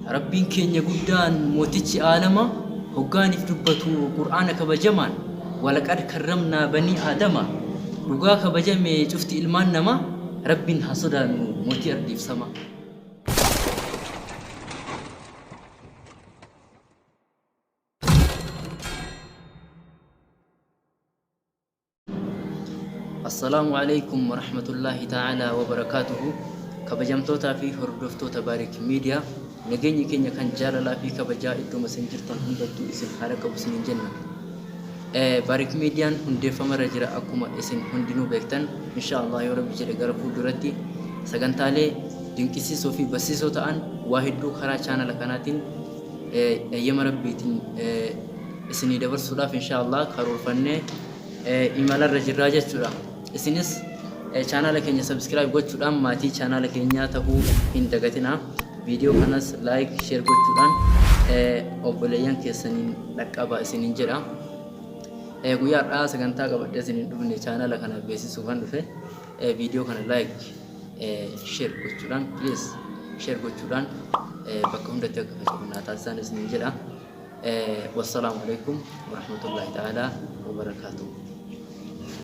Rabbiin keenya guddaan mootichi aalamaa hoggaaniif dubbatu Qur'aana kabajamaan walaqad karramnaa banii aadama dhugaa kabajame cufti ilmaan namaa Rabbiin haa sodaannu mootii ardiif samaa. Assalaamu Aleeykum Warahmatullaahi Ta'aalaa Wabarakaatuhu Kabajamtootaa fi hordoftoota Baarik Media nageenyi keenya kan jaalalaa fi kabajaa idduma isin jirtan hundattuu isin haa dhaqqabu isiniin jenna. Baarik Median hundeeffamarra jira akkuma isin hundinuu beektan insha Allah yoo Rabbi jedhe gara fuulduratti sagantaalee dinqisiisoo fi barsiisoo ta'an waa hedduu karaa chaanala kanaatiin eeyyama Rabbiitiin isinii dabarsuudhaaf insha Allah karoorfannee imalarra jirraa jechuudha. Isinis chaanaala keenya subscribe gochuudhaan maatii chaanaala keenyaa ta'uu hin dagatinaa. Viidiyoo kanas like, share gochuudhaan obboleeyyan keessaniin dhaqqabaa isiniin jedha. Guyyaa har'aa sagantaa qabadhee isiniin dhufne chaanaala kana beeksisuufan dhufe. Viidiyoo kana like, share gochuudhaan please share gochuudhaan bakka hundatti akka faca'u naa taasisaan isiniin jedha. Wassalaamu alaikum warahmatullahi ta'ala wabarakaatuh.